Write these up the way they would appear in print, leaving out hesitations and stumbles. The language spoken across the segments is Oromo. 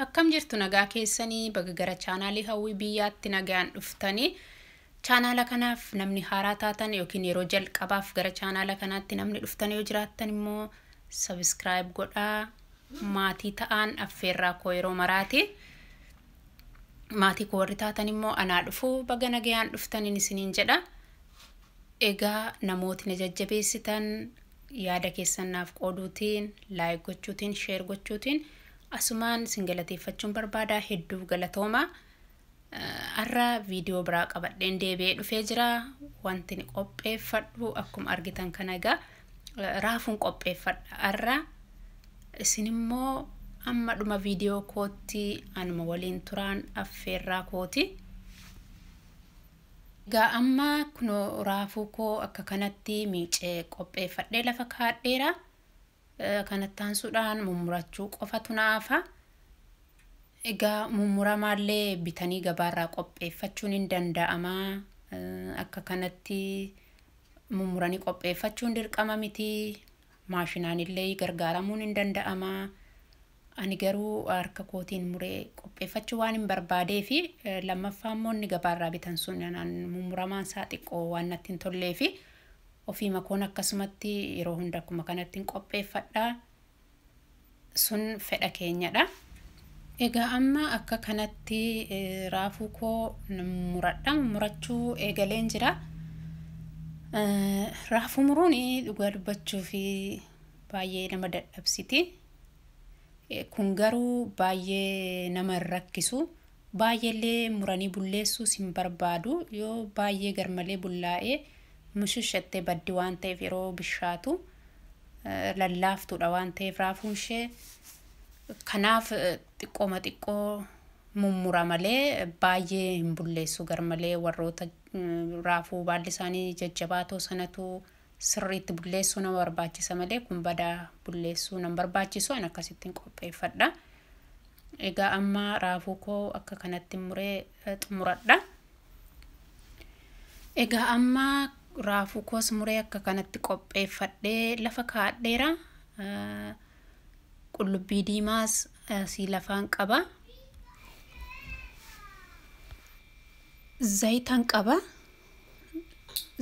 Akkam jirtu nagaa keessanii baga gara chaanaalii Hawwii Biyyaatti nagaan dhuftanii chaanaala kanaaf namni haaraa taatan yookiin yeroo jalqabaaf gara chaanaala kanaatti namni dhuftan yoo jiraattan immoo sabiskiraayib godhaa maatii ta'aan affeerraa koo yeroo maraati. Maatii koo warri taatan immoo anaa dhufuu baga nagaan dhuftaniin isiniin jedha. Egaa namooti na jajjabeessitan yaada keessan naaf qooduutiin, laayik gochuutiin, sheer gochuutiin asumaan isin galateeffachuun barbaada hedduu galatooma. Har'a viidiyoo biraa qabadheen deebi'ee dhufee jira. Wanti ni qopheeffadhu akkuma argitan kana egaa raafuun qopheeffadha har'a. Isin immoo amma dhuma viidiyoo kootti anuma waliin turaan affeerraa kooti. Egaa amma kunoo raafuu koo akka kanatti miicee qopheeffadhee lafa kaadheera. Kanatti aansuudhaan mummurachuu qofatu naafa. Egaa mummuramaallee bitanii gabaarraa qopheeffachuun hin danda'ama. Akka kanatti mummuranii qopheeffachuun dirqama miti. Maashinaanillee gargaaramuun hin danda'ama. Ani garuu harka kootiin muree qopheeffachuu waan hin barbaadee fi lammaffaa immoo inni gabaarraa bitan sun mummuramaan isaa xiqqoo waan natti hin tollee fi ofii makoon akkasumatti yeroo hunda akkuma kanatti hin qopheeffadha. Sun fedha keenyadha. Egaa amma akka kanatti raafuu koo muradha. Murachuu eegaleen jira. Raafuu muruun dhugaa dubbachuu fi baay'ee nama dadhabsiti. Kun garuu baay'ee nama hin rakkisu. Baay'eellee muranii bulleessuus hin barbaadu. Yoo baay'ee garmalee bullaa'ee mushushattee baddi waan ta'eef yeroo bishaatu lallaaftuudha waan ta'eef raafuun ishee. Kanaaf xiqqooma xiqqoo mummura malee baay'ee hin bulleessu garmalee warroota raafuu baalli isaanii jajjabaatoo sanatu sirriitti bulleessuu nama barbaachisa malee kun badaa bulleessuu nama barbaachisu an akkasittiin qopheeffadha. Egaa amma raafuu koo akka kanatti muree xumuradha. Egaa amma raafuu koos muree akka kanatti qopheeffadhee lafa kaadheera. Qullubbii diimaas asii lafaan qaba. Zayitaan qaba.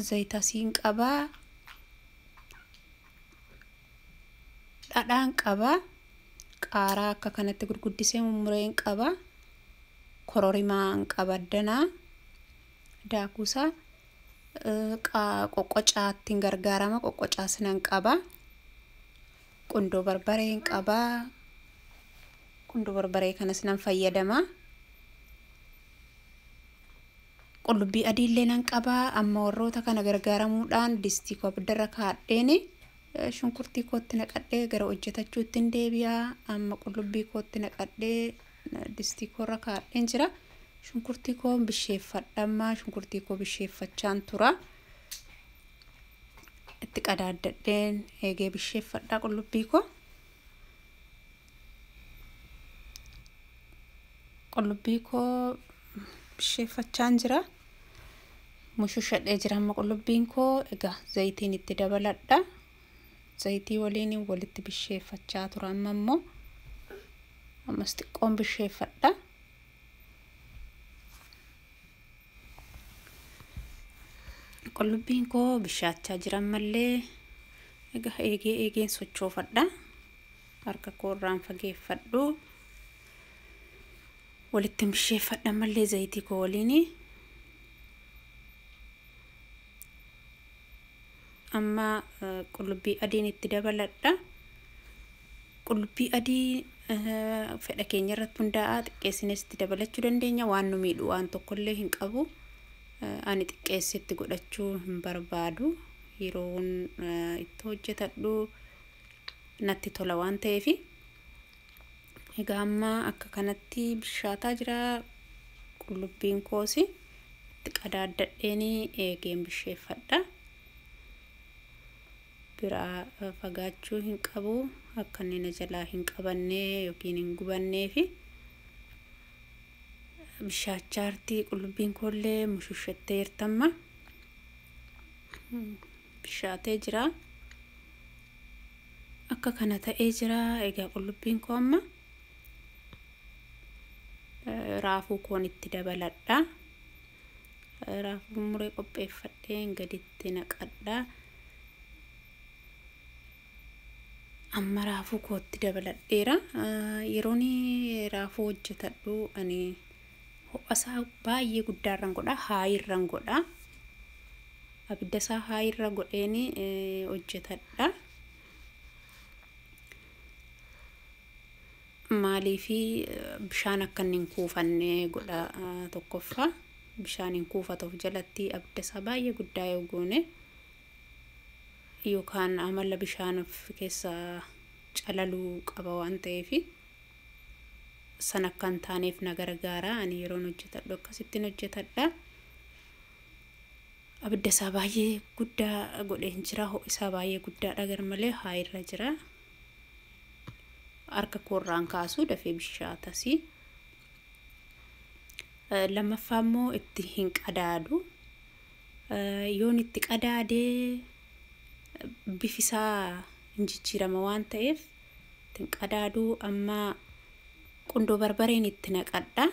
Zayita asiin qaba. Dhadhaan qaba. Qaaraa akka kanatti gurguddisee mummureen qaba. Kororimaan qaba addanaa. Daakuusaa. Qoqqocaattiin gargaarama. Qoqqocaas nan qaba. Qundoo barbareen qaba. Qundoo barbaree kanas nan fayyadama. Qullubbii adiillee nan qaba. Amma warroota kana gargaaramuudhaan distii koo abiddarra kaadheen shunkurtii kootti naqadhee gara hojjetachuutti hin deebi'a. Amma qullubbii kootti naqadhee distii koorra kaadheen jira. Shunkurtii koo bisheeffadha. Amma shunkurtii koo bisheeffachaan tura. Itti qadaaddadheen eegee bisheeffadha qullubbii koo. Qullubbii koo bisheeffachaan jira. Mushushadhee jira amma qullubbiin koo. Egaa zayitiin itti dabaladha. Zayitii waliin walitti bisheeffachaa tura amma immoo. Ammas xiqqoon bisheeffadha. Qullubbiin koo bishaachaa jira ammallee. Egaa eegee eegeen sochoofadha. Harka koo irraan fageeffadhu. Walitti bisheeffadha ammallee zayitii koo waliin. Amma qullubbii adiin itti dabaladha. Qullubbii adii fedha keenya irratti hundaa'a. Xiqqeessines itti dabalachuu dandeenya. Waan nu miidhu waan tokkollee hin qabu. Ani xiqqeessitti godhachuu hin barbaadu. Yeroon itti hojjetadhu natti tola waan ta'eef. Egaa amma akka kanatti bishaataa jira qullubbiin koos. Itti qadaaddadheen eegeen bisheeffadha. Biraa fagaachuu hin qabu. Akka inni na jalaa hin qabanne yookiin hin gubanneefi. Bishaachaarti qullubbiin koollee mushushattee jirtamma. Bishaatee jira. Akka kana ta'ee jira. Egaa qullubbiin koo amma Raafuu koon itti dabaladha. Raafuu muree qopheeffadheen gaditti naqadha. Amma raafuu kootti dabaladheera. Yeroon raafuu hojjetadhu ani ho'a isaa baay'ee guddaarran godha, haayirran godha. Abidda isaa haayirra godheen hojjetadha. Maaliifi bishaan akka inni hin kuufanne godha tokkoffaa. Bishaan hin kuufatu of jalatti abidda isaa baay'ee guddaa yoo goone yookaan amala bishaan of keessaa calaluu qaba waan ta'eef san akka hin taaneef na gargaara. Ani yeroon hojjetadhu akkasittiin hojjetadha. Abidda isaa baay'ee guddaa godheen jira. Ho'i isaa baay'ee guddaadha garmalee haayirra jira. Harka koorraan kaasuu dafee bishaatas. Lammaffaa immoo itti hin qadaadu. Yoon itti qadaadee bifisaa hin jijjiirama waan ta'eef itti hin qadaadu. Amma qundoo barbareen itti naqadha.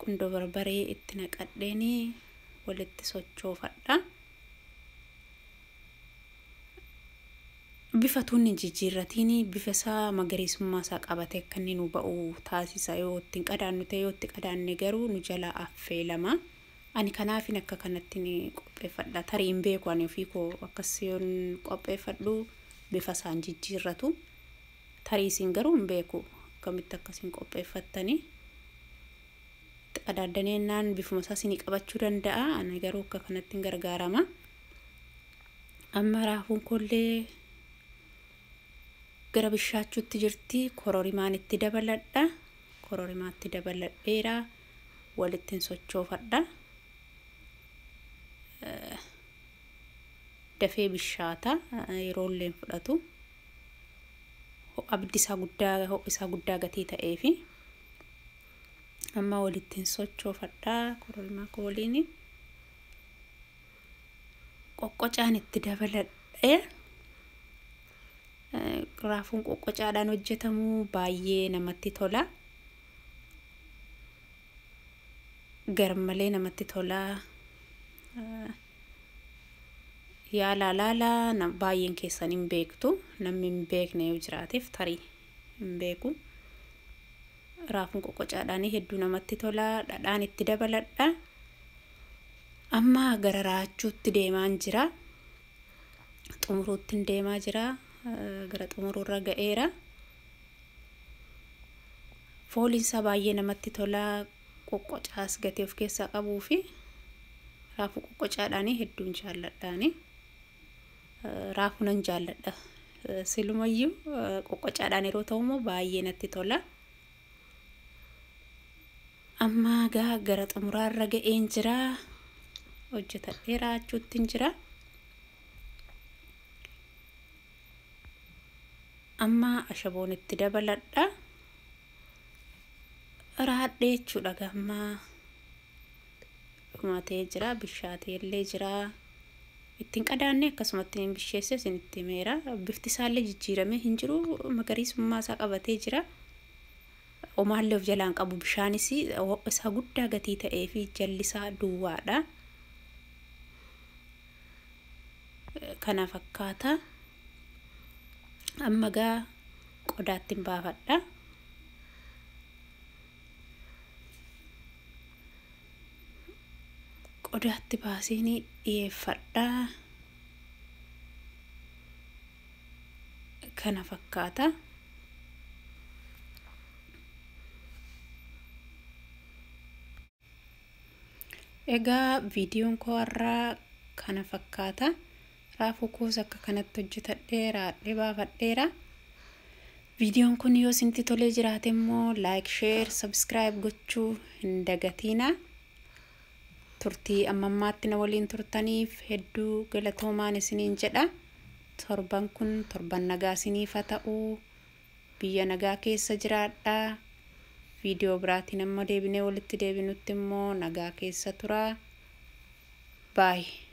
Qundoo barbaree itti naqadheeni walitti sochoofadha. Bifa tuun hin jijjiirratiin bifa isaa magariisummaa isaa qabatee akka inni nu ba'u taasisa yoo itti hin qadaannu ta'e yoo itti qadaanne garuu nu jalaa affeelama. Ani kanaafin akka kanatti ni qopheeffadha. Tarii hin beeku ani ofii koo akkas yoon qopheeffadhu bifa isaan jijjiirratu. Tarii isin garuu hin beeku akkamitti akkasiin qopheeffattani. Itti qadaaddanii jennaan bifuma isaa isinii qabachuu danda'a. Ani garuu akka kanatti hin gargaarama. Amma raafuun koollee gara bishaachuutti jirti. Kororimaan itti dabaladha. Kororimaatti dabaladheera. Walittiin sochoofadha. Dafee bishaata. Yeroo illee hin fudhatu. Abiddi isaa guddaa ho'i isaa guddaa gatii ta'eefi. Amma walittiin sochoofadha. Kororimaa koo waliin. Qoqqocaan itti dabaladhe. Raafuun qoqqocaadhaan hojjetamu baay'ee namatti tola. Garmalee namatti tola. Yaalaa laalaa baay'een keessan hin beektu. Namni hin beekne yoo jiraateef tarii hin beeku. Raafuun qoqqocaadhaan hedduu namatti tola. Dhadhaan itti dabaladha. Amma gara raachuutti deemaan jira. Xumuruutti deemaa jira. Gara xumuruurra ga'eera. Fooliin isaa baay'ee namatti tola. Qoqqocaas gatii of keessaa qabuu fi raafuu qoqqocaadhaan hedduun jaalladhaani. Raafuu nan jaalladha. Silumayyuu qoqqocaadhaan yeroo ta'u immoo baay'ee natti tola. Amma gara xumuraarra ga'een jira. Hojjetadhee raachuutti jira. Amma ashaboon itti dabaladha. Raadhee jechuudha gammaa dhumatee jira. Bishaatee illee jira. Ittiin qadaanne akkasumatti hin bisheesse isinitti himeera. Bifti isaallee jijjiiramee hin jiru. Magariisummaa isaa qabatee jira. Omaallee of jalaan qabu bishaanis isaa guddaa gatii ta'ee fi jalli isaa duwwaadha. Kana fakkaata. Amma gaa qodaatti hin baafadha. Qodaatti baaseen dhiyeeffadha. Kana fakkaata. Egaa viidiyoon koo har'aa kana fakkaata. Raafuu koos akka kanatti hojjetadhee raadhee baafadheera. Viidiyoon kun yoo isinitti tolee jiraate immoo like, share, subscribe gochuu hin dagatiina. Turtii amma ammaatti na waliin turtaniif hedduu galatoomaan isiniin jedha. Torban kun torban nagaa isiniif haa ta'u. Biyya nagaa keessa jiraadhaa. Viidiyoo biraatiin amma deebinee walitti deebinutti immoo nagaa keessa turaa. Baay'ee.